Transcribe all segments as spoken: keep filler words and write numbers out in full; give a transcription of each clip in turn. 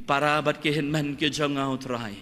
Para bad ki hynmen ki jong nga, U Trai,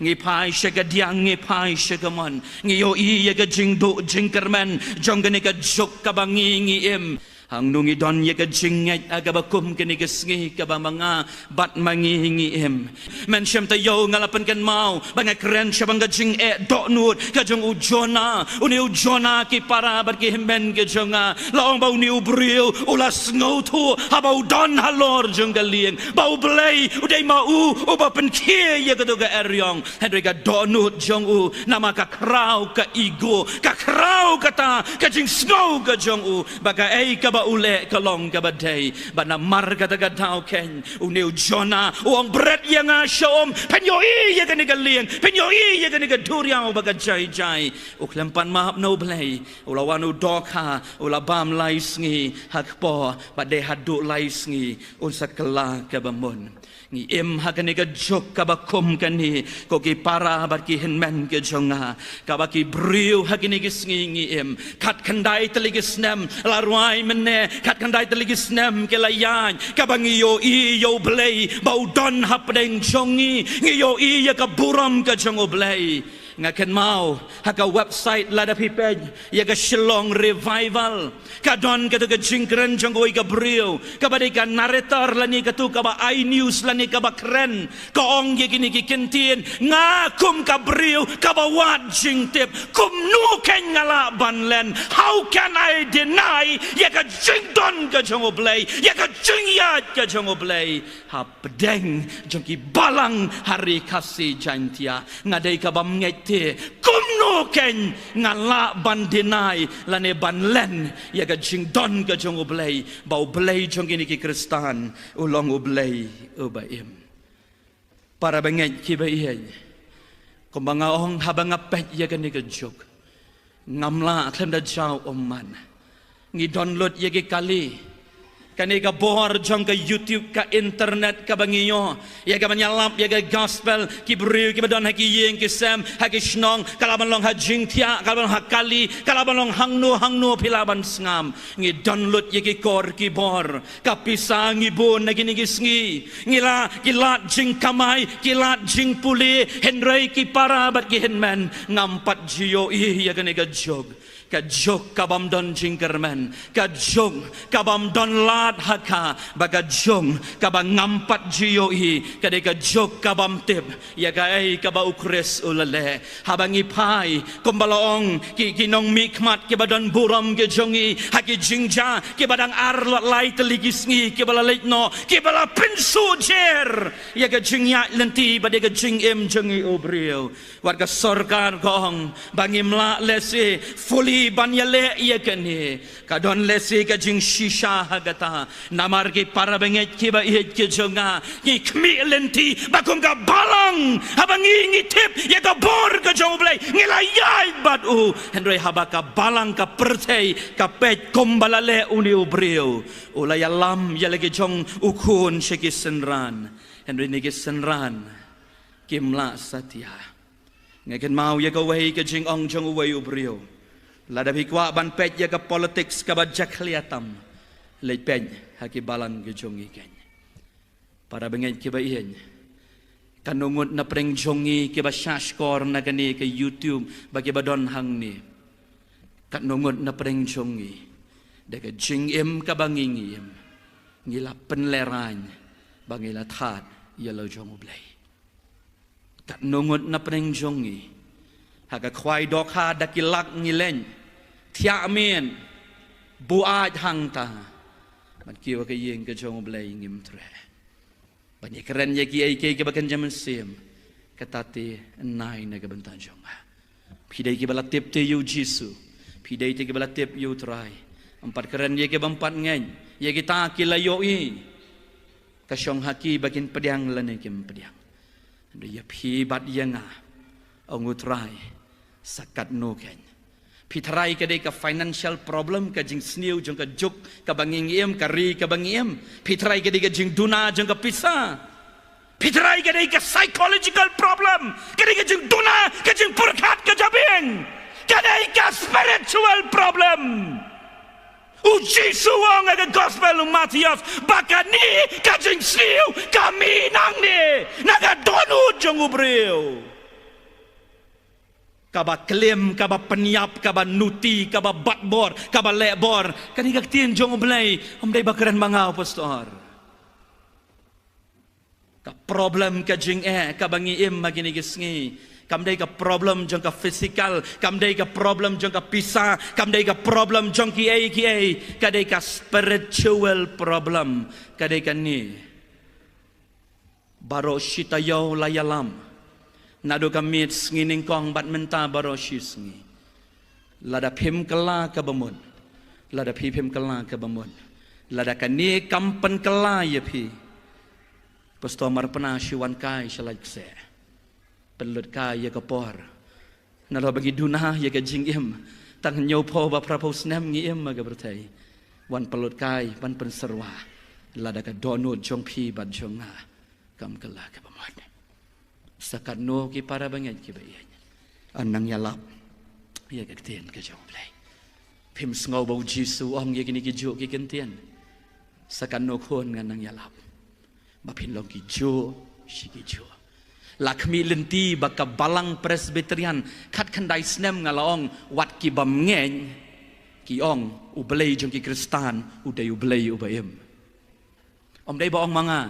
ngi phai sha ka diang, ngi phai sha ka mon, ngi ïohi ïa ka jingduh jingkyrmen jong kane ka juk kaba ngi ngi im. Hangno ngi don ïa ka jingngeit ha kaba kum kane ka sngi kaba ma nga bad ma ngi ngi im? Mynsiem taïew, nga la pynkynmaw ba nga kren shaphang ka jingeh dohnud ka jong u Jonah. Une u Jonah, ki para bad ki hynmen ki jong nga, la ong ba une u briew u la sngewthuh haba u don halor jong ka lieng ba U Blei u dei ma u uba pynkhie ïa kato ka eriong. Hynrei ka dohnud jong u, namar ka khraw ka ego, ka khraw kata ka jingsngew ka jong u ba kaei kaba u leh ka long kaba dei. Bad namar kata ka daw keiñ une u Jonah u ong bret ïa nga sha um, pynïohi ïa kane ka lieng, pynïohi ïa kane ka duriaw ba ka jai jai. U khlem pan map na U Blei, u la wan u dohkha, u la bam lai sngi ha kpoh, bad dei haduh lai sngi un sa kylla kaba mut. Ngi im ha kane ka juk kaba kum kane, ko ki para bad ki hynmen ki jong nga, kaba ki briew ha kine ki sngi ngi im. Khatkhyndai tylli ki snem la rwai mynne, khatkhyndai tylli ki snem ki la ïaid, kaba ngi ïohi ïa U Blei ba u don hapdeng jong ngi, ngi ïohi ïa ka burom ka jong U Blei. Nga kynmaw ha ka website, lada phi peit ïa ka Shillong Revival, ka don kato ka jingkren jong kawei ka briew kaba dei ka narrator lane kato kaba ai news lane kaba kren. Ka ong ïa kine ki kyntien: Nga kum ka briew kaba wad jingtip, kumno keiñ nga lah ban len? How can I deny ïa ka jingdon ka jong U Blei, ïa ka jingïaid ka jong U Blei hapdeng jong ki balang ha Ri Khasi Jaintia? Nga dei kaba ngeit te, kumno keiñ nga lah ban deny lane ban len ïa ka jingdon ka jong U Blei, ba U Blei jong kine ki Khristan u long U Blei uba im. Para bangeit kiba ïeit, kumba nga ong, haba nga peit ïa kane ka juk, ngam lah khlem da jaw ummat. Ngi don lut ïa ki kali. Kane ka bor jong ka YouTube, ka internet kaba ngi ïoh ïa kaban ïalap ïa ka gospel, ki briew kiba don ha ki ïing ki sem, ha ki shnong, ka lah ban long ha jingthiah, ka lah ban long ha kali, ka lah ban long hangno hangno phi lah ban sngap. Ngi don lut ïa ki kor ki bor. Ka pisa ngi bun na kine ki sngi. Ngi la, ki lad jingkamai, ki lad jingpule, hynrei ki para bad ki hynmen, ngam pat ju ïohi ïa kane ka juk. Ka juk kabym don jingkyrmen, ka juk kabym don lad ha ka, bad ka juk kaba ngam pat ju ïohi, ka dei ka juk kabym tip ïa kaei kaba U Khrist u la leh. Haba ngi phai, kumba la ong, ki, ki nongmihkhmat kiba don burom ki jong ngi, ha ki jingjia kiba dang ar la lai tylli ki sngi kiba la leit noh, kiba la pynsuh jer ïa ka jingïaid lynti bad ïa ka jingim jong ngi u briew. Wat ka sorkar ka ong ba ngim lah lehse fully ban ïaleh ïa kane. Ka don lehse ka jingshisha ha kata. Namar ki para bangeit kiba ïeit ki jong nga, ngi khmih lynti ba kum ka balang, haba ngi, ngi tip ïa ka bor ka jong U Blei, ngi la ïaid bad u. Hynrei haba ka balang, ka pyrthei ka peit kumba la leh une u briew, u la ïalam ïa la ki jong u khun sha ki synran. Hynrei kine ki synran kim lah satia. Nga kynmaw ïa kawei ka jingong jong uwei u briew: Lada phi kwah ban peit ïa ka politics kaba jakhlia tam, leit peit ha ki balang ki jong ngi keiñ. Para bangeit kiba ïeit, katno ngut na pdeng jong ngi kiba shahshkor na kane ka YouTube ba kiba don hangne? Katno ngut na pdeng jong ngi, da ka jingim kaba ngi, ngi im, ngi la pynlehraiñ ba ngi la thad ïa la jong U Blei? Katno ngut na pdeng jong ngi, ha ka khwai dohkha da ki lak ngi leit, thiah miet, buaid hangta, ban kiew ha ka ïing ka jong U Blei ngim treh? Ban ïakren ïa kiei kiei kiba kynja mynsiem, kata te nai na ka bynta jong nga. Phi dei kiba la tip te ïa U Jisu, phi dei te kiba la tip ïa U Trai. Ym pat kren ïa kiba ym pat ngeit, ïa kita ki la ïohi. Ka shong ha ki ba kin pdiang lane kim pdiang. Hynrei ïa phi bad ïa nga, ong U Trai, sa katno keiñ? Phi tharai ka dei ka financial problem, ka jingsniew jong ka juk kaba ngi, ngi im, ka ri kaba ngi im? Phi tharai ka dei ka jingduna jong ka pisa? Phi tharai ka dei ka psychological problem, ka dei ka jingduna, ka jingpyrkhat ka jabieng? Ka dei ka spiritual problem. U Jisu u ong ha ka gospel u Mathaios ba kane ka jingsniew ka mih nangne na ka dohnud jong u briew. Kaba klim, kaba pynïap, kaba nuti, kaba batbor, kaba lehbor. Kane ka ktien jong u Blei, ym dei ba kren ma nga u pastor. Ka problem ka jingeh kaba ngi im ha kine ki sngi, kam dei ka problem jong ka physical, kam dei ka problem jong ka pisa, kam dei ka problem jong kiei kiei, ka dei ka spiritual problem, ka dei kane. Baroh shi taïew la ïalam, naduh ka miet sngi nyngkong bad mynta baroh shi sngi. Lada phim kylla kaba mut, lada phi phim kylla kaba mut, lada kane kam pynkylla ïa phi, pastor Marpna, shu wan kai sha Laitkaseh. Pynlut kai ïa ka por. Nalor ba ngi duna ïa ka jingim, tang hynñiewphew ba phraphew snem ngi im ha ka pyrthei. Wan pynlut kai, wan pynsyrwa. Lada ka dohnud jong phi bad jong nga kam kylla kaba mut. Sa katno ki para bangeit kiba ïeit, yn nang ïalap ïa ka ktien ka jong u Blei. Phim sngew ba u Jisu u ong ïa kine kijuh ki kyntien? Sa katno khun ngan nang ïalap ba phin long kijuh shi kijuh. La khmih lynti ba ka Balang Presbyterian khatkhyndai snem nga la ong, wat ki bym ngeit ki ong, U Blei jong ki Khristan u dei U Blei uba im. Ym dei ba ong ma nga,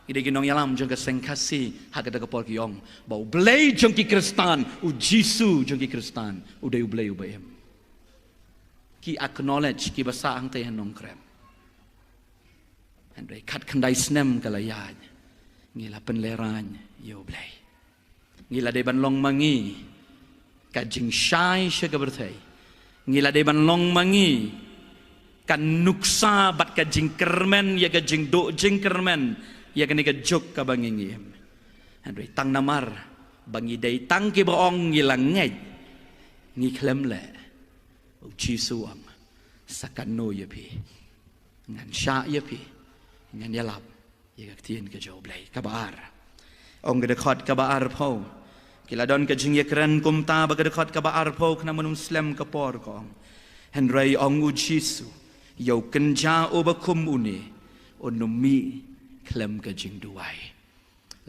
ki dei ki nongïalam jong ka Seng Khasi ha kata ka por ki ong ba U Blei jong ki Khristan, u Jisu jong ki Khristan u dei U Blei uba im. Ki acknowledge, kiba sah hangtei ha Nongkrem. Hynrei khatkhyndai snem ka la ïaid, ngi la pynlehraiñ ïa U Blei. Ngi la dei ban long ma ngi ka jingshai sha ka pyrthei. Ngi la dei ban long ma ngi ka nuksa bad ka jingkyrmen ïa ka jingduh jingkyrmen ïa kane ka juk kaba ngi ngi im. Hynrei tang namar ba ngi dei tang kiba ong ngi la ngeit, ngi khlem leh. U Jisu u ong, sa katno ïa phi, ngan shah ïa phi, ngan ïalap ïa ka ktien ka jong U Blei. Kaba ar, ong ka dkhot kaba arphew. Ki la don ka jingïakren kumta ba ka dkhot kaba arphew khnang ban ym slem ka por, ka ong, hynrei ong u Jisu, ïa u kynja uba kum une un ym mih khlem ka jingduwai.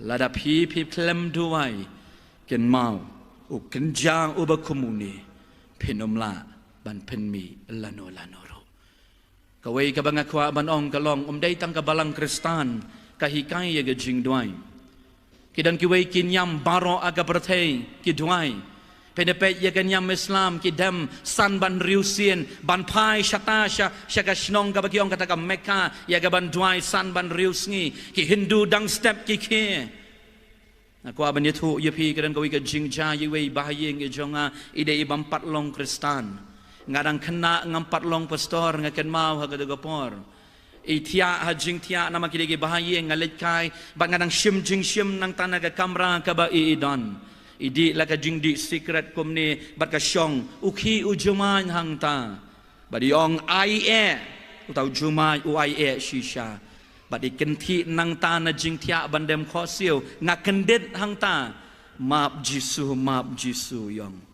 Lada phi phi khlem duwai, kynmaw, u kynja uba kum une phin ym lah ban pynmih lano lano ruh. Kawei kaba nga kwah ban ong ka long, ym dei tang ka Balang Khristan ka hikai ïa ka jingduwai. Ki don kiwei ki niam baroh ha ka pyrthei ki duwai. Pynpeit ïa ka niam Islam, ki dem san ban hynriew sien ban phai shata sha, sha ka shnong kaba ki ong kata ka Mecca, ïa ka ban duwai san ban hynriew sngi. Ki Hindu dang step ki khie. Nga kwah ban ïathuh ïa phi, ka don kawei ka jingjia ïa iwei i bahaïing i jong nga, i dei i bym pat long Khristan. Nga dang khynnah ngam pat long pastor, nga kynmaw ha kata ka por. I thiah ha jingthiah namar ki dei ki bahaïing, nga leit kai bad nga dang shim jingshim nangta na ka kamra kaba i i don. I dih la ka jingdih sikret kumne bad ka shong, u khih u jumai hangta. Bad i ong, ai eh. Uta u jumai u ai eh shisha. Bad i kynthih nangta na jingthiah ban dem khohsiew, nga kyndit hangta. Map Jisu, map Jisu, i ong.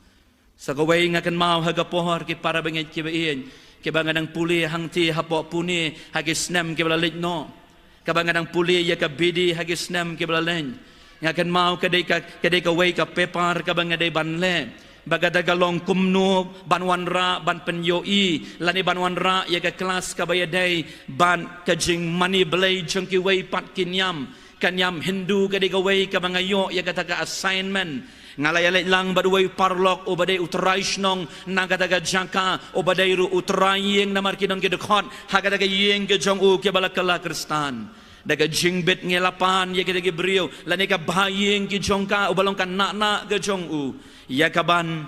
Sa kawei, nga kynmaw ha ka por, ki para bangeit kiba ïeit, kiba nga dang pule hangtei hapoh Pune ha ki snem kiba la leit noh, kaba nga dang pule ïa ka bidi ha ki snem kiba la leit. Nga kynmaw ka dei ka, ka dei kawei ka paper kaba nga dei ban leh, ba ka dei ka long kumno ban wanrah ban pynïohi lane ban wanrah ïa ka klas kaba ïadei bad ka jingmane Blei jong kiwei pat ki niam. Ka niam Hindu ka dei kawei kaba nga ïoh ïa kata ka assignment. Nga la ïaleit lang bad uwei u paralok uba dei u trai shnong na kata ka jaka, uba dei ruh u trai ïing, namar ki don ki dkhot ha kata ka ïing ka jong u kiba la kylla Khristan. Da ka jingbit ngi la pan ïa kita ki briew lane ka bahaïing ki jong ka, uba long ka nahnah ka jong u, ïa ka ban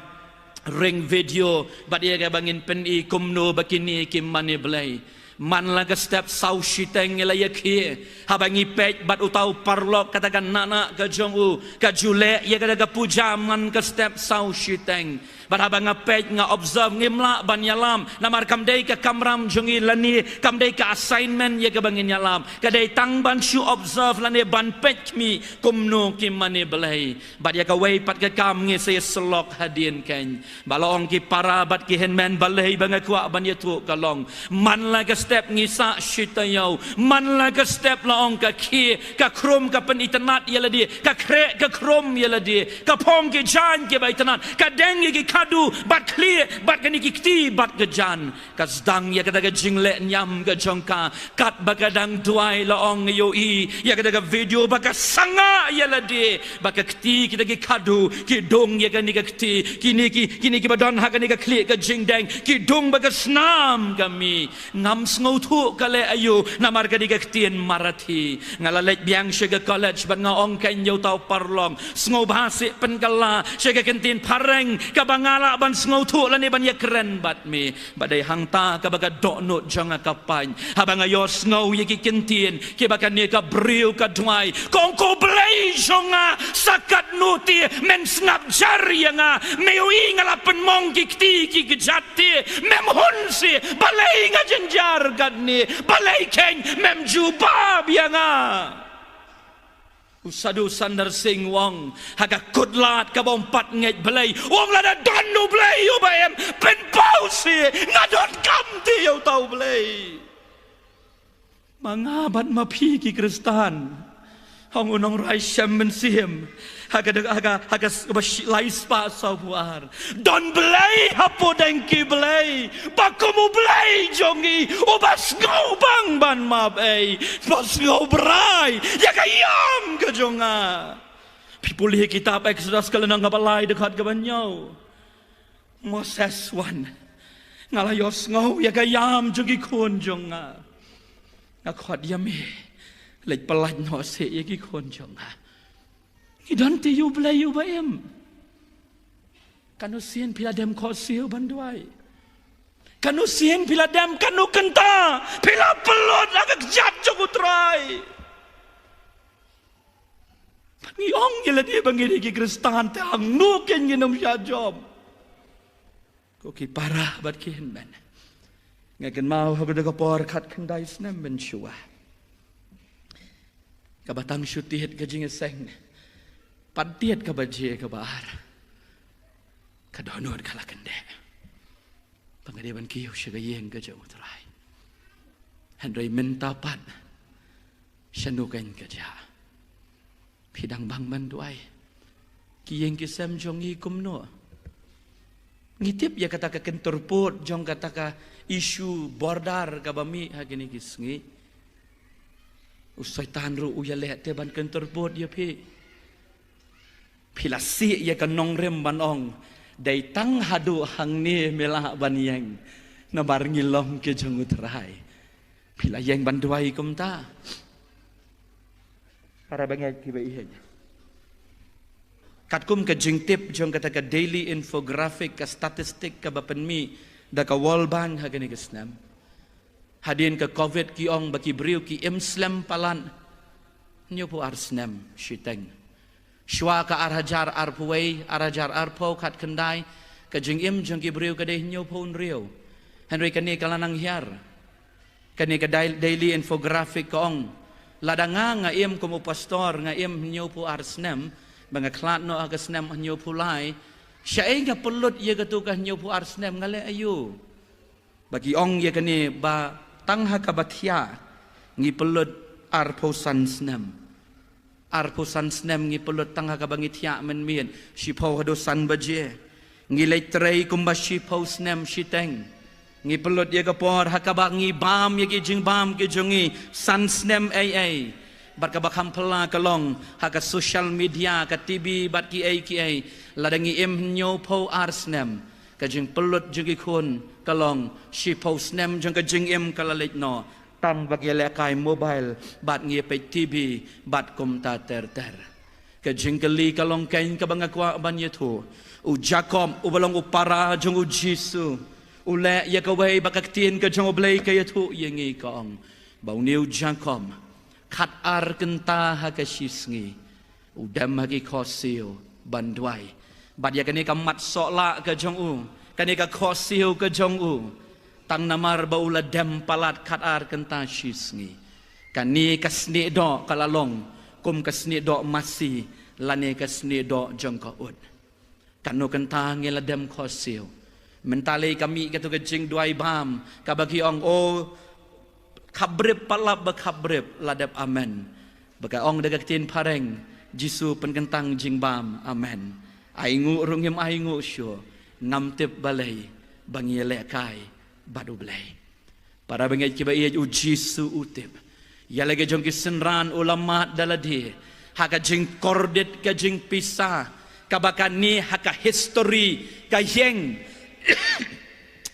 ring video bad ïa ka ba ngin pyni kumno ba kine ki mane Blei. Man la ka step saw shiteng ngi la ïakhih. Haba ngi peit bad uta u paralok kata ka nahnah ka jong u, ka ju leh ïa kata ka puja man ka step saw shiteng. Bad haba nga peit, nga observe, ngim lah ban ïalam. Namar kam dei ka kamram jong ngi lane kam dei ka assignment ïa kaba ngin ïalam. Ka dei tang ban shu observe lane ban peit khmih kumno ki mane Blei. Bad ïa kawei pat ka kam ngi sa ïasyllok hadien keiñ. Ba la ong ki para bad ki hynmen, balei ba nga kwah ban ïathuh ka long, man la ka step ngi sah shi taïew. Man la ka step, la ong, ka khie ka khrum ka pynitynnad ïa lade, ka khreh ka khrum ïa lade, ka phong ki jaiñ kiba itynnad, ka deng ïa ki khadduh bad khlieh bad kine ki kti bad ka jan. Ka sdang ïa kata ka jingleh niam ka jong ka, katba ka dang duwai, la ong, ïohi ïa kata ka video ba ka sangah ïa lade, ba ka kti kita ki khadduh ki dung ïa kane ka kti, kine ki, kine kiba don ha kane ka khlieh ka jingdeng ki dung ba ka snam ka mih. Ngam sngewthuh ka leh aïu, namar ka dei ka ktien Marathi. Nga la leit biang sha ka college bad nga ong keiñ ïa uta u paralok, sngewbha seh pynkylla sha ka ktien phareng kaba nga lah ban sngewthuh lane ban ïakren bad me. Bad dei hangta kaba ka dohnud jong nga ka pait haba nga ïohsngew ïa ki ktien kiba kane ka briew ka duwai. Ka ong, ko Blei jong nga, sa katno te men sngap jar ïa nga. Me ïohi nga la pynmong ki kti ki kjat te, mem hun seh, balei nga jynjar katne? Balei keiñ mem jubab ïa nga? U Sadhu Sundar Singh u ong, ha ka kut lad kaba ym pat ngeit Blei, u ong, lada don u Blei uba im, pynpaw seh, nga donkam te ïa uta u Blei. Ma nga bad ma phi ki Khristan, ong u nongrwai Shem Mynsiem, ha ka, ha ka, ha ka s-, ba shi-, lai spah sawphew ar. Don Blei hapdeng ki blei, ba kum u Blei jong ngi, uba sngewbang ban map ei, ba sngewbrai ïa ka ïam ka jong nga. Phi pule ha kitab Exodus ka lynnong kaba lai, dkhot kaba hynñiew. Moses wan, nga la ïohsngew ïa ka ïam jong ki khun jong nga. Nga khot ïa me, leit pyllait noh seh ïa ki khun jong nga. Ngi don te ïa u Blei uba im. Katno sien phi la dem khohsiew ban duwai? Katno sien phi la dem, katno kynta phi la pynlut ha ka kjat jong u Trai? Ngi ong ïa lade ba ngi dei ki Khristan, te hangno keiñ ngin ym shah jop? Ko ki para bad ki hynmen, nga kynmaw ha kata ka por khatkhyndai snem mynshuwa, kaba tang shu tied ka jingïaseng, pat tied ka baje kaba ar, ka dohnud ka la kyndeh ba nga dei ban kiew sha ka ïing ka jong u Trai. Hynrei mynta pat, shano keiñ ka jia? Phi dang bang ban duwai? Ki ïing ki sem jong ngi kumno? Ngi tip ïa kata ka kyntur pud jong kata ka issue border kaba mih ha kine ki sngi. U Soitan ruh u ïaleh te ban kyntur pud ïa phi. Phi la sih ïa ka nongrim ban ong, dei tang haduh hangne me lah ban ïeng, namar ngi long ki jong u Trai. Phi la ïeng ban duwai kumta? Para bangeit kiba ïeit, katkum ka jingtip jong kata ka daily infographic, ka statistic kaba pynmih da ka World Bank ha kane ka snem, hadien ka Covid ki ong ba ki briew ki im slem palat hynñiewphew ar snem shiteng. Shuwa ka ar hajar arphew wei, ar hajar arphew khatkhyndai, ka jingim jong ki briew ka dei hynñiewphew hynriew. Hynrei kane ka la nang hiar. Kane ka dai-, daily infographic ka ong, lada nga, nga im kum u pastor, nga im hynñiewphew ar snem, ba nga khlad noh ha ka snem hynñiewphew lai, shaei nga pynlut ïa katu ka hynñiewphew ar snem, nga leh aïu? Ba ki ong ïa kane ba tang ha kaba thiah ngi pynlut arphew san snem. Arphew san snem ngi pynlut tang ha kaba ngi thiah mynmiet, shiphew haduh san baje. Ngi leit trei kumba shiphew snem shiteng. Ngi pynlut ïa ka por ha kaba ngi bam ïa ki jingbam ki jong ngi san snem ei ei. Bad kaba kham phylla ka long ha ka social media, ka T V bad kiei kiei. Lada ngi im hynñiewphew ar snem, ka jingpynlut jong ki khun ka long shiphew snem jong ka jingim ka la leit noh tang ba ngi lehkai mobile bad ngi peit T V bad kumta ter ter. Ka jingkylli ka long keiñ kaba nga kwah ban ïathuh. U Jakob uba long u para jong u Jisu, U leh ïa kawei ba ka ktien ka jong U Blei ka ïathuh ïa ngi ka ong ba une u Jakob khat ar kynta ha ka shisngi u dem ha ki khohsiew ban duwai. Bad ïa kane ka mat sohlah ka jong u, kane ka khohsiew ka jong u, tang namar ba u la dem palat khat ar kynta shisngi, kane ka snieh doh ka la long kum ka snieh doh masi lane ka snieh doh jong ka ut. Katno kynta ngi la dem khohsiew. Mynta lei ka mih kato ka jingduwai bam kaba ki ong, o, khapbrip, palat ba khapbrip la dep amen. Ba ka ong da ka ktien phareng, Jisu pynkyntang jingbam, amen. Ai nguh ruh ngim ai nguh shuh, ngam tip balei ba ngi ïalehkai bad U Blei. Para bangeit kiba ïeit, U Jisu u tip ïa la ki jong ki synran, u la mad da lade ha ka jingkordit ka jingpisa kaba kane ha ka history ka ïeng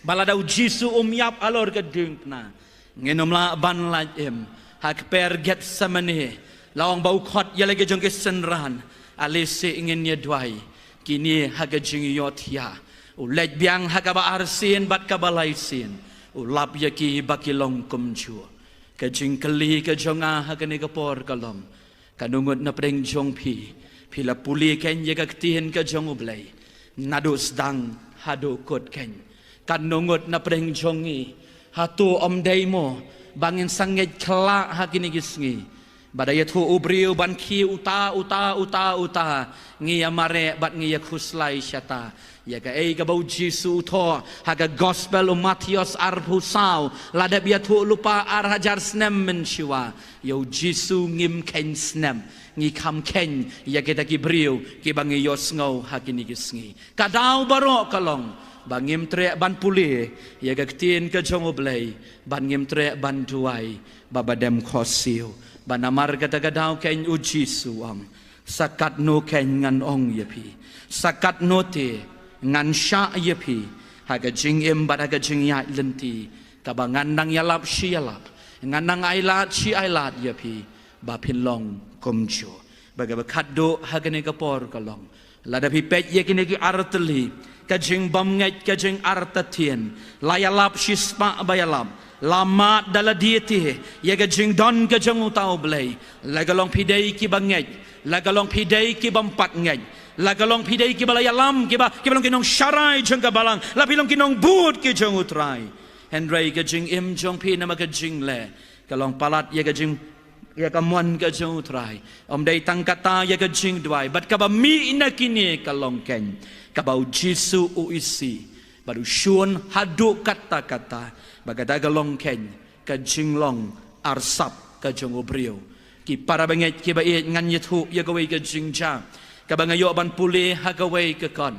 ba lada U Jisu um ïap halor ka diengphna, ngin ym lah ban lait im. Ha kper Gethsemane la ong ba u khot ïa la ki jong ki synran, ale seh ngin ïa duwai. Kine ha ka jingïohthiah u leit biang ha kaba arsien bad kaba laisien, u lap ïa ki ba ki long kumjuh. Ka jingkylli ka jong nga ha kane ka por ka long, katno ngut na pdeng jong phi, phi la pule keiñ ïa ka ktien ka jong U Blei naduh sdang haduh kut keiñ? Katno ngut na pdeng jong ngi, hato ym dei mo ba ngin sa ngeit khyllah ha kine ki sngi? Ba da ïathuh u briew ban khie uta uta uta uta, ngi ïa mareh bad ngi ïa khuslai shata. Ïa kaei kaba U Jisu u thoh ha ka Gospel u Mathaios arphew saw, la dep ïathuh lypa ar hajar snem mynshuwa, ïa U Jisu ngim kheiñ snem. Ngi kham kheiñ ïa kita ki briew kiba ngi ïohsngew ha kine ki sngi. Ka daw baroh ka long ba ngim treh ban pule ïa ka ktien ka jong U Blei, bad ngim treh ban duwai ba ba dem khohsiew. Ba namar kata ka daw keiñ U Jisu u ong, sa katno keiñ ngan ong ïa phi, sa katno te ngan shah ïa phi ha ka jingim bad ha ka jingïaid lynti, kaba ngan nang ïalap shi ïalap, ngan nang ailad shi ailad ïa phi, ba phin long kumjuh. Ba kaba khatduh ha kane ka por ka long, lada phi peit ïa kine ki artylli, ka jingbymngeit, ka jingartatien, la ïalap shispah ba ïalap, la mad da lade te ïa ka jingdon ka jong uta U Blei. La ka long phi dei kiba ngeit, la ka long phi dei kibym pat ngeit, la ka long phi dei kiba la ïalam, kiba, kiba long ki nongsharai jong ka balang, la phi long ki nongbud ki jong U Trai, hynrei ka jingim jong phi namar ka jingleh ka long palat ïa ka jing, ïa ka mon ka jong U Trai. Ym dei tang kata, ïa ka jingduwai. Bad kaba mih na kine ka long keiñ kaba U Jisu u isih bad u shun haduh katta katta. Ba kata ka long keiñ ka jinglong arsap ka jong u briew. Ki para bangeit kiba ïeit, ngan ïathuh ïa kawei ka jingjia kaba nga ïoh ban pule ha kawei ka kot.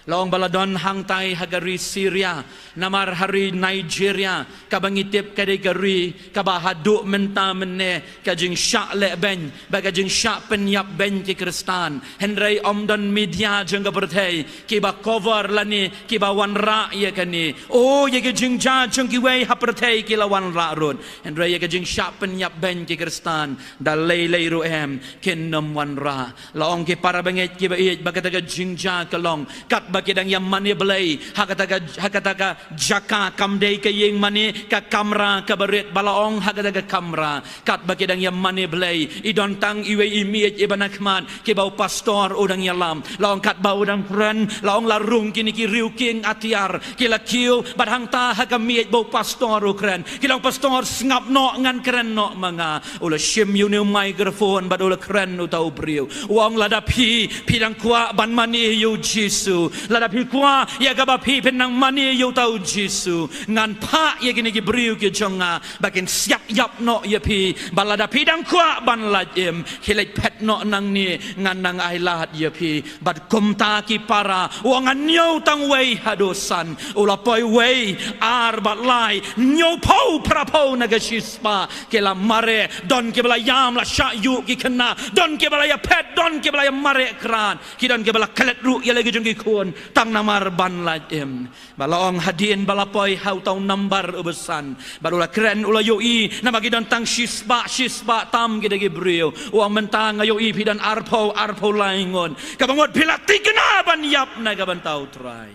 La ong ba la don hangtai ha ka ri Syria, namar ha ri Nigeria, kaba ngi tip ka dei ka ri kaba haduh mynta mynne ka jingshah lehbeiñ bad ka jingshah pynïapbeiñ ki Khristan. Hynrei ym don media jong ka pyrthei kiba cover lane kiba wanrah ïa kane. O, ïa ka jingjia jong kiwei ha pyrthei ki la wanrah ruh, hynrei ïa ka jingshah pynïapbeiñ ki Khristan da lei lei ruh em kin ym wanrah. La ong ki para bangeit kiba ïeit ba kata ka jingjia ka long katba ki dang ïa mane Blei ha kata ka, ha kata ka jaka, kam dei ka ïing mane, ka kamra kaba rit, ba la ong ha kata ka kamra. Katba ki dang ïa mane Blei, i don tang iwei i miej iba na khmat, kiba u pastor u dang ïalam. La ong katba u dang kren, la ong la rung kine ki riew kieng atiar, ki la kiew bad hangta ha ka miej ba u pastor u kren. Ki la ong, pastor, sngap noh, ngan kren noh ma nga. U la shim ïa une u microphone bad u la kren uta u briew. U ong, lada phi, phi dang kwah ban mane ïa u Jisu, lada phi kwah ïa kaba phi phin nang mane ïa uta u Jisu, ngan phah ïa kine ki briew ki jong nga ba kin siat ïap noh ïa phi, ba lada phi dang kwah ban lait im, khie leit phet noh nangne, ngan nang ailad ïa phi. Bad kumta ki para, u ong, ngan ñiew tang wei haduh san. U la poi wei, ar bad lai, hynñiewphew phraphew na ka shispah ki la mareh. Don kiba la ïam, la shah ïuh ki khynnah, don kiba la ïa phet, don kiba la ïa mareh krad, ki don kiba la klet ruh ïa la ki jong ki khun tang namar ban lait im. Ba la ong hadien ba la poi ha uta u nambar uba san, bad u la kren, u la ïohi namar ki don tang shispah, shispah tam kita ki briew. U ong, mynta nga ïohi phi don arphew, arphew lai ngut. Kaba ngut phi la thikna ban ïap na ka bynta u Trai.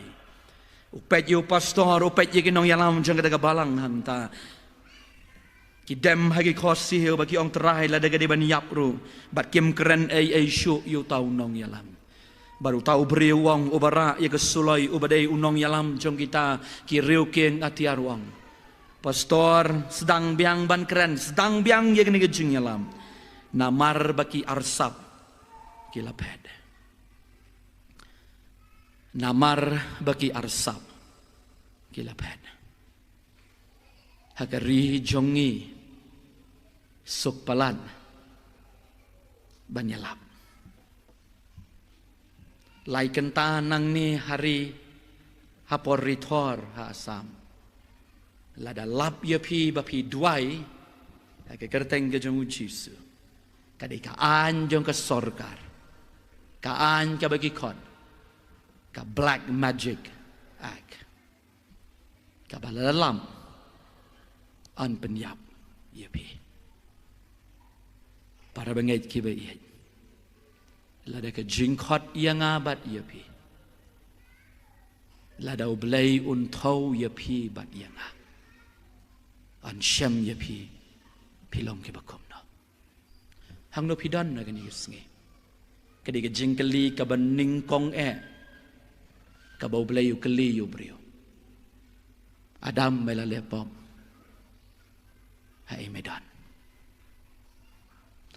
U peit ïa u pastor, u peit ïa ki nongïalam jong kata ka balang hangta. Ki dem ha ki khohsiew ba ki ong Trai, lada ka dei ban ïap ruh, bad kim kren ei ei shuh ïa uta u nongïalam. Bad uta u briew u ong, uba rah ïa ka suloi, uba dei u nongïalam jong kita ki riew kieng atiar, u ong, Pastor, sdang biang ban kren, sdang biang ïa kane ka jingïalam. Namar ba ki arsap ki la phet. Namar ba ki arsap ki la phet. Ha ka ri jong ngi, suk palat ban ïalap. Lai kynta nangne ha ri, ha por ri thor ha Assam, lada lap ïa phi ba phi duwai ha ka kyrteng ka jong U Jisu, ka dei ka aiñ jong ka sorkar, ka aiñ kaba ki khot ka Black Magic Act, kaba lada lam, yn pynïap ïa phi. Para bangeit kiba ïeit, lada ka jingkhot ïa nga bad ïa phi, lada U Blei un thew ïa phi bad ïa nga, yn shem ïa phi, phi long kiba kumno? Hangno phi don na kane ka sngi? Ka dei ka jingkylli kaba nyngkong eh kaba U Blei u kylli ïa u briew. Adam, me la leh pop, haei me don?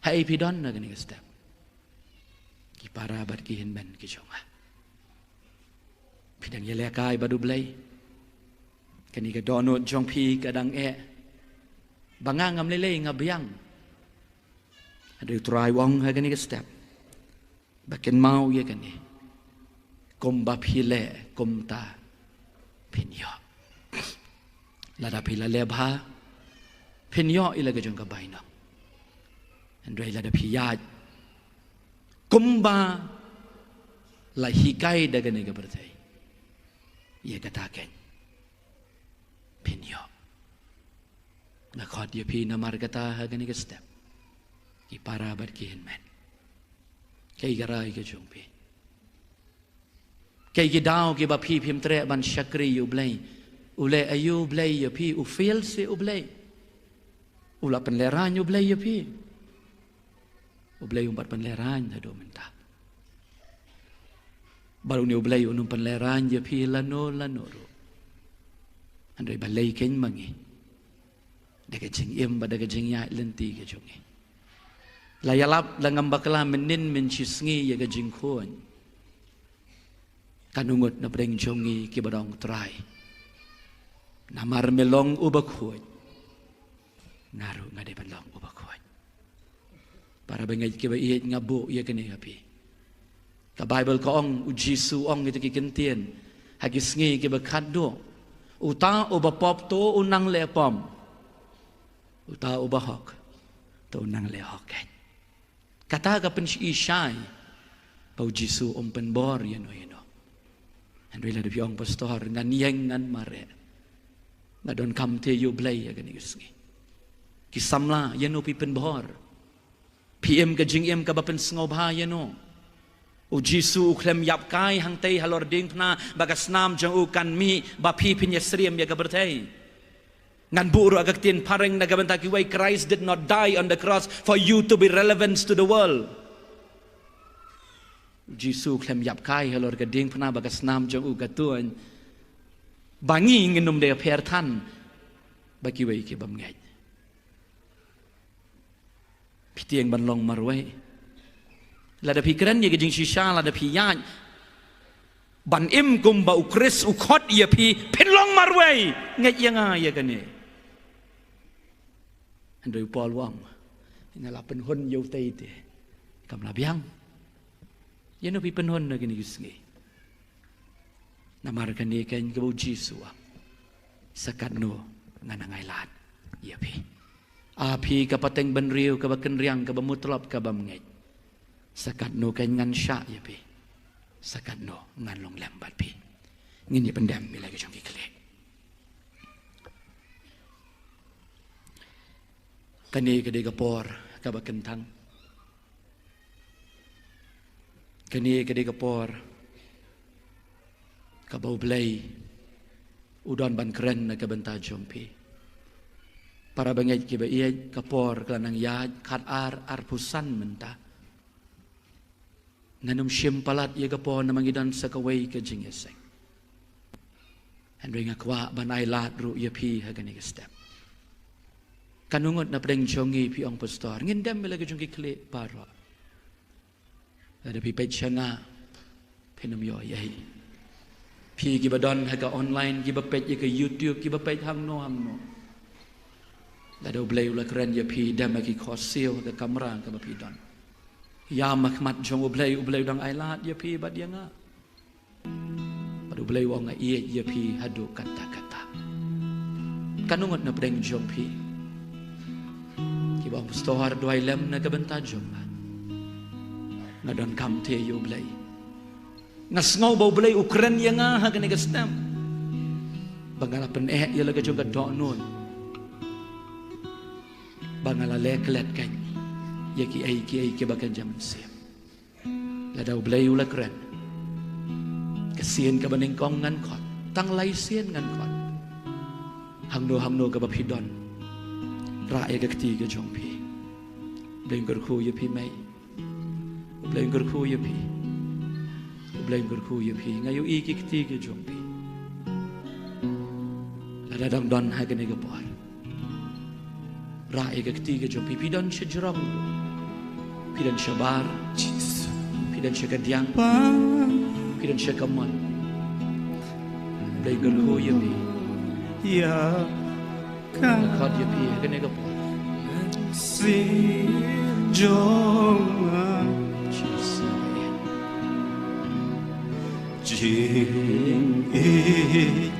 Haei phi don na kane ka step? Ki para bad ki hynmen ki jong nga, phi dang ïalehkai bad U Blei? Kane ka dohnud jong phi ka dang eh ba nga ngam lei lei, nga biang. Hynrei U Trai u ong ha kane ka step ba kynmaw ïa kane, kumba phi leh kumta phin ïoh. Lada phi la leh bha, phin ïoh ïa la ka jong ka bainong. Hynrei lada phi ïaid kumba la hikai da kane ka pyrthei, ïa kata keiñ phin ïoh. Nga khot ïa phi namar kata ha kane ka step, ki para bad ki hynmen, kaei ka rai ka jong phi? Kaei ki daw kiba phi phim treh ban shakri ïa U Blei? U leh aïu U Blei ïa phi? U fail seh U Blei? U la pynlehraiñ U Blei ïa phi? U Blei um pat pynlehraiñ haduh mynta. Bad une U Blei un ym pynlehraiñ ïa phi lano lano ruh. Hynrei balei keiñ ma ngi, da ka jingim bad da ka jingïaid lynti ka jong ngi, la ïalap la ngam bakla mynnin mynshisngi ïa ka jingkhuid, kan ngut na pdeng jong ngi kiba ong, Trai, namar me long uba khuid, nga ruh nga dei ban long uba khuid. Para bangeit kiba ïeit, nga buh ïa kane ha phi. Ka Baibl ka ong, U Jisu u ong ïa kita ki ktien ha ki sngi kiba khatduh, uta uba pop to un nang leh pop, uta uba hok to un nang leh hok keiñ. Kata ka pyni shai ba U Jisu um pynbor ïano ïano. Hynrei lada phi ong, Pastor, ngan ïeng, ngan mareh, nga donkam te ïa U Blei ha kane ka sngi. Ki samla, ïano phi pynbor? Phi im ka jingim kaba pynsngewbha ïano? U Jisu u khlem ïap kai hangtei halor diengphna ba ka snam jong u kan mih ba phi phin ïasyriem ïa ka pyrthei. Ngan buh ruh ha ka ktien phareng na ka bynta kiwei, Christ did not die on the cross for you to be relevant to the world. U Jisu u khlem ïap kai halor ka diengphna ba ka snam jong u ka tuid ba ngi ngin ym dei pher than bad kiwei ki bymngeit. Phi tieng ban long marwei. Lada phi kren ïa ka jingshisha, lada phi ïaid ban im kumba U Khrist u khot ïa phi, phin long marwei. Ngeit ïa nga ïa kane. Hynrei u Paul u ong, nga la pynhun ïa utei te kam la biang. Ïano phi pynhun na kine ki sngi? Namar kane keiñ kaba U Jisu u ong, sa katno ngan nang ailad ïa phi, A phi ka pateng bynriew kaba kynriang, kaba mutlop, kaba bymngeit. Sa katno keiñ ngan shah ïa phi? Sa katno ngan long lem bad phi? Ngin ïa pyndem ïa la ki jong ki khlieh. Kane ka dei ka por kaba kyntang. Kane ka dei ka por kaba U Blei u don ban kren na ka bynta jong phi. Para bangeit kiba ïeit, ka por ka la nang ïaid, khatar arphew san mynta. Ngan ym shim palat ïa ka por namar ngi don sa kawei ka jingïaseng. Hynrei nga kwah ban ai lad ruh ïa phi ha kane ka step. Katno ngut na pdeng jong ngi phi ong, Pastor, ngin dem ïa la ka jong ki khlieh baroh. Lada phi peit sha nga, phin ym ïoh ei ei. Phi kiba don ha ka online, kiba peit ïa ka YouTube, kiba peit hangno hangno. Lada U Blei u la kren ïa phi, dem ha ki khohsiew ha ka kamra kaba phi don. Ïam ha khmat jong U Blei, U Blei u dang ai lad ïa phi bad ïa nga. Bad U Blei u ong, nga ïeit ïa phi haduh katta katta. Katno ngut na pdeng jong phi kiba ong, Pastor, duwai lem na ka bynta jong nga. Nga donkam te ïa U Blei. Nga sngew ba U Blei u kren ïa nga ha kane ka step. Ba nga la pyneh ïa la ka jong ka dohnud. Ba nga la leh klet kein ïa kiei kiei kiba kynja mynsiem. Lada U Blei u la kren, ka sien kaba nyngkong ngan khot, tang lai sien ngan khot. Hangno hangno kaba phi don, rah ïa ka kti ka jong phi. U Blei un kyrkhu ïa phi mei. U Blei un kyrkhu ïa phi. U Blei un kyrkhu ïa phi. Nga ïohi ki kti ki jong phi. Lada dang don ha kane ka por, rah ïa ka kti ka jong phi. Phi don shajrong, phi don shabar, phi don shakadiang, phi don shakamon. U Blei un kyrkhu ïa phi. Ïa ka khot ïa phi ha kane ka por. Mynsiem jong nga. Jingïeit,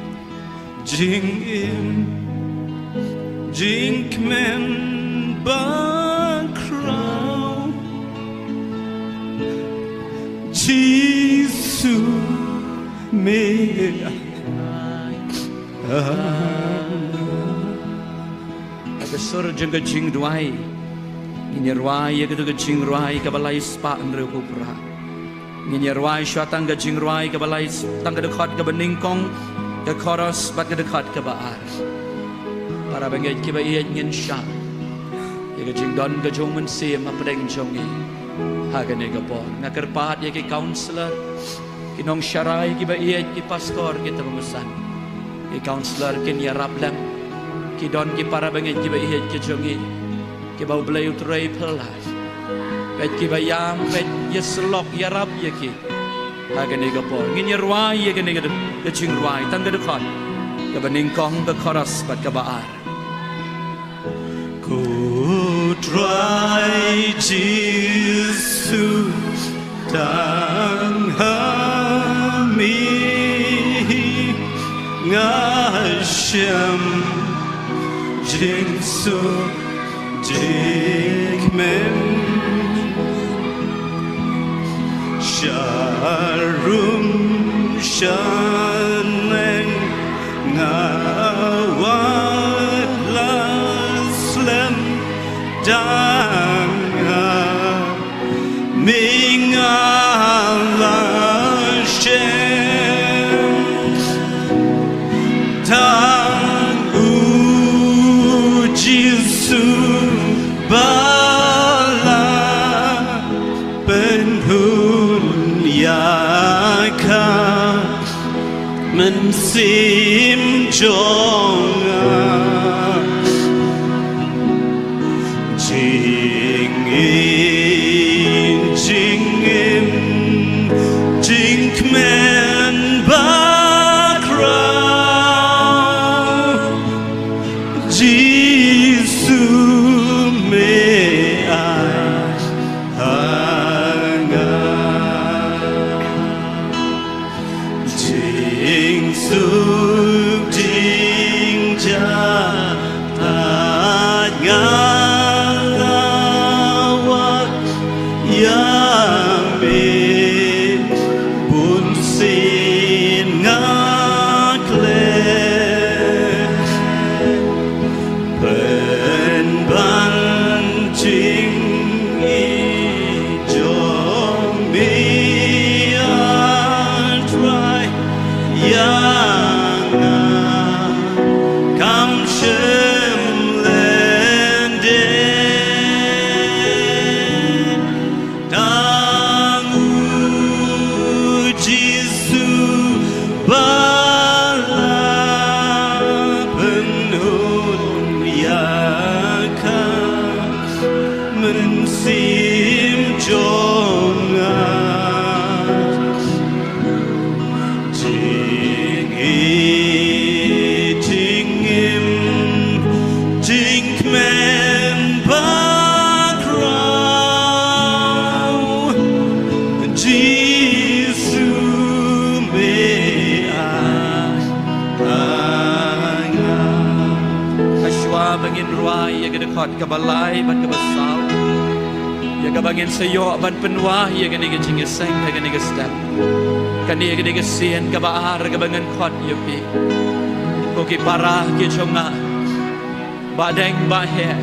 jingim, jingkmen bakhraw. Jisu me ai. Ha ka sur jong ka jingduwai, ngin ïa rwai ïa katu ka jingrwai kaba lai spah hynriewphew phra. Ngin ïa rwai shuwa tang ka jingrwai kaba lai s-, tang ka dkhot kaba nyngkong, ka chorus bad ka dkhot kaba ar. Para bangeit kiba ïeit, ngin shah ïa ka jingdon ka jong U Mynsiem hapdeng jong ngi ha kane ka por. Nga kyrpad ïa ki counselor, ki nongsharai kiba ïeit, ki pastor, ki tymmen basan. Ki counselor kin ïarap lem. Ki don ki para bangeit kiba ïeit ki jong ngi, kiba U Blei u trei phylla. Peit kiba ïam, peit ïasyllok, ïarap ïa ki ha kane ka por. Ngin ïa rwai ïa kane ka, ka jingrwai, tang ka dkhot kaba nyngkong, ka chorus bad kaba ar. Ko Trai Jisu, tang ha me hi nga shem jingsuk jingkmen. Sharum shaneng nga wat la slem, tang ha me nga la shem. Tang U Jisu ba la pynhun ïa ka mynsiem jong nga. Jingïeit, jingim, jingkmen bakhraw, Jisu me ai ha nga. Jingsuk, jing Jisu me ai ha nga. Hashwa ba ngin rwai ïa ka dkhot kaba lai bad kaba saw, ïa kaba ngin sa ïoh ban pynwai ïa kane ka jingïaseng ha kane ka step. Kane ka dei ka sien kaba ar kaba ngan khot ïa phi, ko ki para ki jong nga, Bah Deng, Bah Heh,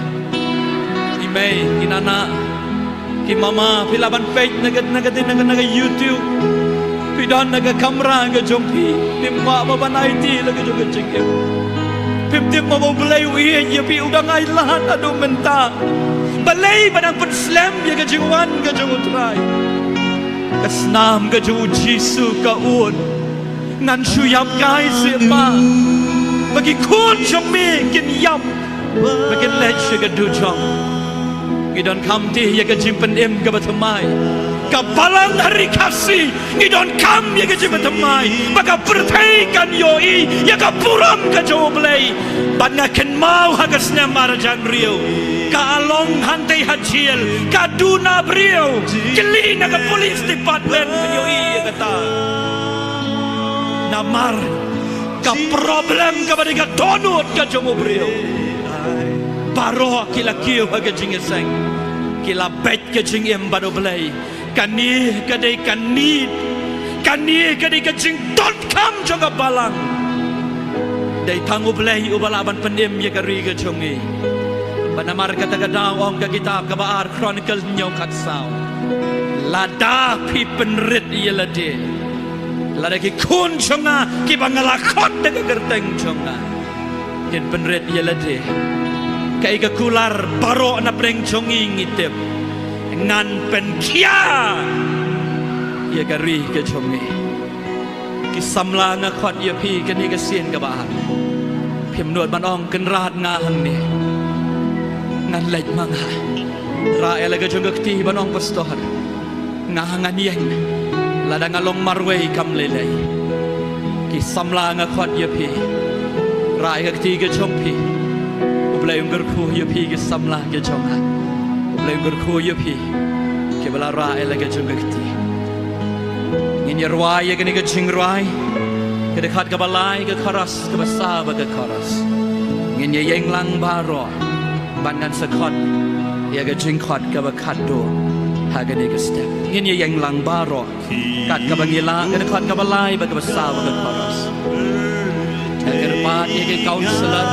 ki mei, ki nana, ki mama, phi lah ban peit na ka, na ka, na ka, na ka YouTube. Phi don na ka kamra ka jong phi, phim kwah ba ban aiti la ka jong ka jingim. Phim tip ba U Blei u ïeit ïa phi, u dang ailad haduh mynta. Balei ba dang pynslem ïa ka jingwan ka jong U Trai? Ka snam ka jong U Jisu ka un. Ngan shu ïap kai seh pa, ba ki khun jong me kin ïap, ba kin leit sha ka dujok. Ngi donkam te ïa ka jingpynim kaba thymmai. Ka Balang ha Ri Khasi, ngi donkam ïa ka jingpynthymmai ba ka pyrthei kan ïohi ïa ka burom ka jong U Blei. Bad nga kynmaw ha ka snem ar hajar hynriew, ka Along hangtei ha jel, ka duna briew, kylli na ka police department, phin ïohi ïa kata. Namar ka problem kaba dei ka dohnud ka jong u briew. Baroh ki la kiew ha ka jingïaseng, ki la beit ka jingim bad U Blei. Kane ka dei ka need, kane ka dei ka jingdonkam jong ka Balang. Dei tang U Blei uba lah ban pynim ïa ka ri ka jong ngi. Bad namar kata ka daw ong ka kitab kaba ar Chronicle hynñiew khatsaw, lada phi pynrit ïa lade, lada ki khun jong nga kiba nga la khot da ka kyrteng jong nga kin pynrit ïa lade, kaei ka kular baroh na pdeng jong ngi ngi tip, ngan pynkhia ïa ka ri ka jong ngi. Ki samla, nga khot ïa phi kane ka sien kaba ar. Phim nud ban ong, Kynrad, nga hangne, ngan leit ma nga. Rah ïa la ka jong ka kti ban ong, Pastor, nga ngan ïeng, lada nga long marwei kam lei lei. Ki samla, nga khot ïa phi, rah ïa ka kti ka jong phi. U Blei un kyrkhu ïa phi ki samla ki jong nga. U Blei un kyrkhu ïa phi kiba la rah ïa la ka jong ka kti. Ngin ïa rwai ïa kane ka jingrwai, ka dkhot kaba lai, ka chorus kaba saw bad ka chorus. Ngin ïa ïeng lang baroh bad ngan sa khot ïa ka jingkhot kaba khatduh ha kane ka step. Ngin ïa ïeng lang baroh kat kaba ngi lah, ka dkhot kaba lai bad kaba saw bad ka chorus. Nga kyrpad ïa ki counselor,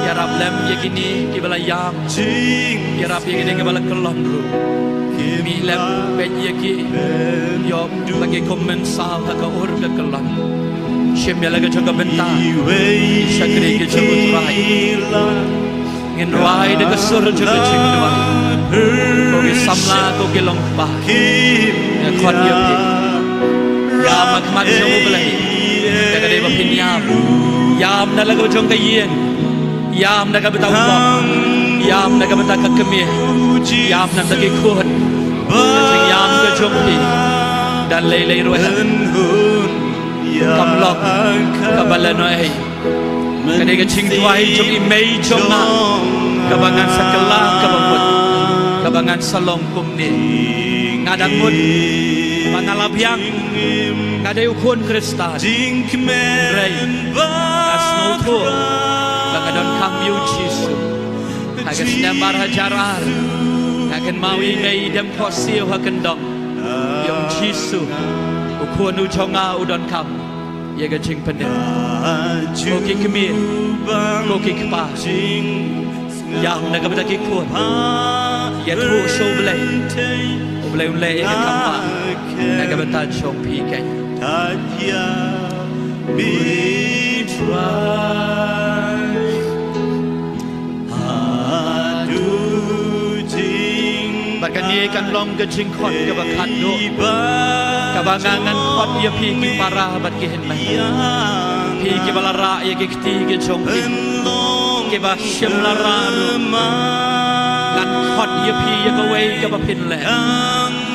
ïarap lem ïa kine kiba la ïam, ïarap ïa kine kiba la kyllon ruh. Mih lem, peit ïa ki, ïoh ba ki kum mynsaw ha ka ur ka kyllon. Shim ïa la ka jong ka bynta, shakri ki jong U Trai. Ngin rwai da ka sur jong ka jingduwai. Ko ki samla, ko ki longkpa, nga khot ïa phi. Ïam ha khmat jong U Blei da ka dei ba phin ïam. Ïam na la ka jong ka ïing, ïam na ka bynta u pop, ïam na ka bynta ka kmie, ïam na ka bynta ki khun. Ka jingïam ka jong phi da lei lei ruh, kam long kaba lehnohei. Ka dei ka jingduwai jong i mei jong nga kaba ngan sa kylla kaba mut, kaba ngan sa long kumne. Nga dang mut ba nga la biang, nga dei u khun Khristan. Hynrei nga sngewthuh ba nga donkam ïa U Jisu. Ha ka snem ar hajar ar, nga kynmaw ïa i mei i dem khohsiew ha kyndong. Ïa U Jisu, u khun u jong nga u donkam ïa ka jingpynim. Ko ki kmie, ko ki kpa, ïam na ka bynta ki khun. Ïathuh sha U Blei, U Blei un leh ïa ka kam bha na ka bynta jong phi keiñ. Bad kane kan long ka jingkhot kaba khatduh kaba nga ngan khot ïa phi ki para bad ki hynmen, phi kiba la rah ïa ki kti ki jong phi, kiba shym la rah ruh. Ngan khot ïa phi ïa kawei kaba phin leh,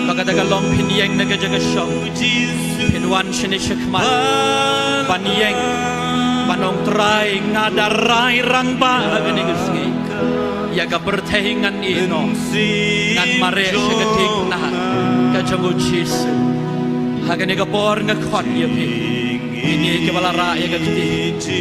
ba kata ka long phin ïeng na ka jaka shong, phin wan shane shakhmat ban ïeng ban ong, Trai, nga da rai rangbah ha kane ka sngi. Ïa ka pyrthei ngan ïeh noh, ngan mareh sha ka thikna ka Jong u Jisu. Ha kane ka por nga khot ïa phi, kine kiba la rah ïa ka kti.